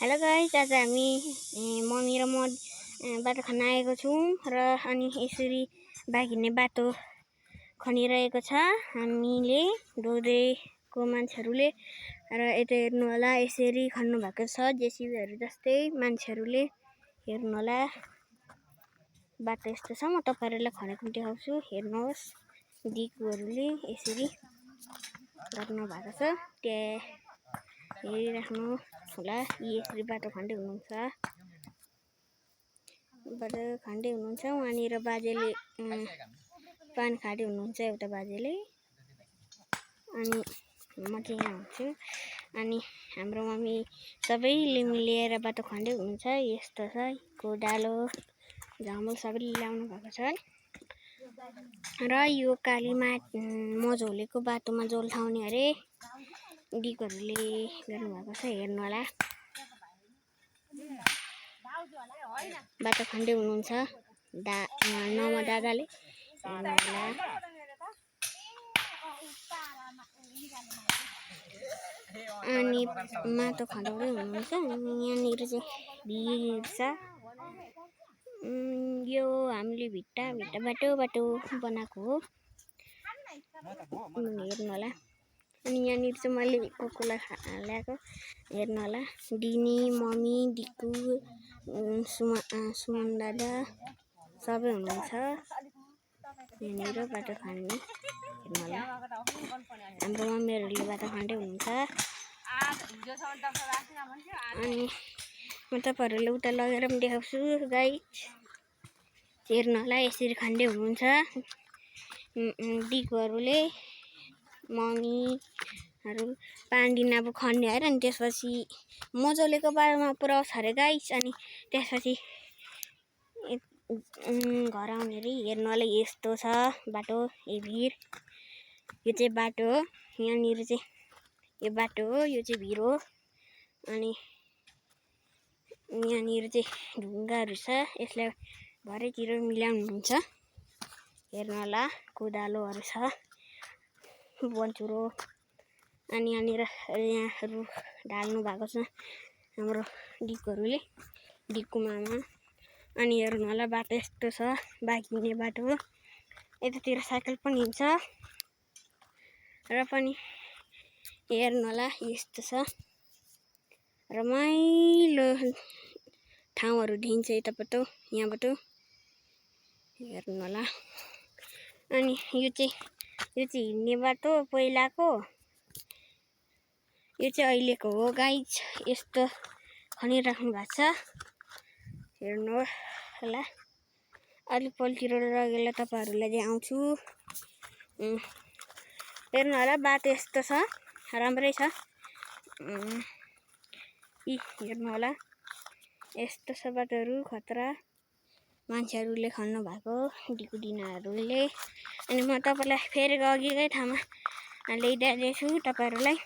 Hello guys, आज हामी mummy र म बाटो खन्न आएको छौँ र अनि यसरी बाइक हिँड्ने बाटो खनिरहेको छ हामीले दोहोरेको मान्छेहरूले र यता हेर्नु होला यसरी खन्नु भएको छ जेसीबीहरू जस्तै मान्छेहरूले हेर्नु होला बाटो यस्तो छ। म तपाईहरुलाई खनेको देखाउँछु, हेर्नुहोस् दिकुहरूले यसरी गर्नु भएको छ। त्यहाँ हेरिराख्नु होला, यसरी बाटो खन्दै हुनुहुन्छ वहाँनिर बाजेले पानी खाँदै हुनुहुन्छ एउटा बाजेले। अनि म चाहिँ यहाँ हुन्छु अनि हाम्रो मम्मी सबैले मिलेर बाटो खन्दै हुनुहुन्छ। यस्तो छ कोदालो झमल सबैले ल्याउनु भएको छ र यो कालीमा मझौलेको बाटोमा जोल ठाउने अरे दिकहरूले गर्नुभएको छ। हेर्नु होला बाटो खन्दै हुनुहुन्छ नौमा दादाले। हेर्नु होला अनि माटो खन्दाउँदै हुनुहुन्छ। यहाँनिर चाहिँ भिड छ। यो हामीले भिट्टा बाटो बनाएको हो। हेर्नु होला अनि यहाँनिर चाहिँ मैले कोकोला ल्याएको। हेर्नु होला डिनी मम्मी दिकु सुमन दादा सबै हुनुहुन्छ यहाँनिर बाटो खन्ने। हेर्नु होला हाम्रो मम्मीहरूले बाटो खन्दै हुनुहुन्छ अनि म तपाईहरुलाई उता लगेर पनि देखाउँछु गाइस। हेर्नु होला यसरी खन्दै हुनुहुन्छ दिकुहरूले मम्मीहरू 5 दिन अब खन्ने अरे अनि त्यसपछि मझौलेको बाटोमा पुऱ्याउँछ अरे गाइस। अनि त्यसपछि घर आउने अरे। हेर्नु होला यस्तो छ बाटो। यो भिर यो चाहिँ बाटो हो, यहाँनिर चाहिँ यो बाटो हो, यो चाहिँ भिर हो। अनि यहाँनिर चाहिँ ढुङ्गाहरू छ, यसलाई भरेतिर मिलाउनुहुन्छ। हेर्नु होला कोदालोहरू छ बन्चुरो। अनि यहाँनिर यहाँ रुख ढाल्नु भएको छ हाम्रो दिकुहरूले, दिकु मामा। अनि हेर्नु होला बाटो यस्तो छ, बाइक हिँड्ने बाटो हो। यतातिर साइकल पनि हिँड्छ र पनि हेर्नु होला यस्तो छ रमाइलो ठाउँहरू देखिन्छ यताबाट यहाँबाट। हेर्नु होला अनि यो चाहिँ हिँड्ने बाटो पहिलाको, यो चाहिँ अहिलेको हो गाइस। यस्तो खनिराख्नु भएको छ। हेर्नु होला अलिक पल्तिर लगेर तपाईहरुलाई देखाउँछु। हेर्नु होला बाटो यस्तो छ, राम्रै छ। हेर्नु होला यस्तो छ बाटोहरू खतरा मान्छेहरूले खन्नु भएको दिकुदिनाहरूले। अनि म तपाईलाई फेरि अघिकै ठाउँमा ल्याइदिँदैछु तपाईहरुलाई।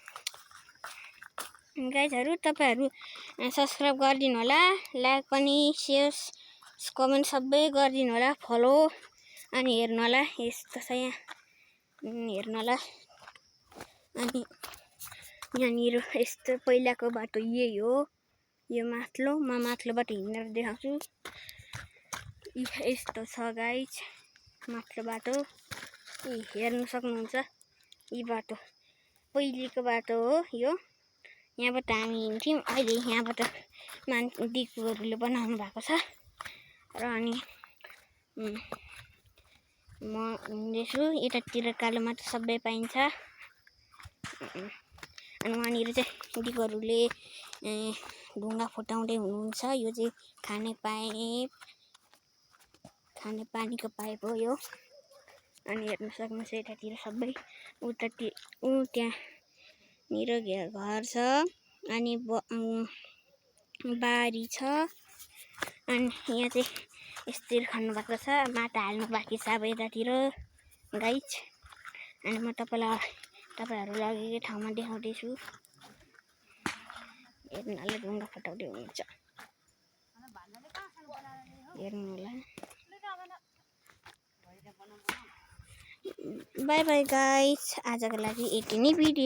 गाइजहरू तपाईहरु सब्स्क्राइब गरिदिनु होला, लाइक पनि शेयर कमेन्ट सबै गरिदिनु होला, फलो। अनि हेर्नु होला यस्तो छ यहाँ। हेर्नु होला अनि यहाँनिर यस्तो पहिलाको बाटो यही हो। यो माथिल्लोबाट हिँडेर देखाउँछु। यस्तो छ गाइस माथिल्लो बाटो। हेर्नु सक्नुहुन्छ यी बाटो पहिलेको बाटो हो यो। यहाँबाट हामी हिँड्थ्यौँ, अहिले यहाँबाट दिकुहरूले बनाउनु भएको छ। र अनि म हिँड्दैछु, यतातिर कालो माटो सबै पाइन्छ। अनि वहाँनिर चाहिँ दिकुहरूले ढुङ्गा फुटाउँदै हुनुहुन्छ। यो चाहिँ खाने पानीको पाइप हो यो। अनि हेर्नु सक्नुहुन्छ यतातिर सबै त्यहाँनिर घर छ अनि बारी छ। अनि यहाँ चाहिँ यसरी खन्नु भएको छ, माटो हाल्नु बाँकी छ अब यतातिर गाइस। अनि म तपाईहरुलाई अघिकै ठाउँमा देखाउँदैछु। हेर्नु होला ढुङ्गा फटाउँदै हुनुहुन्छ। हेर्नु होला बाई बाई गाइस, आजको लागि यति नै भिडियो।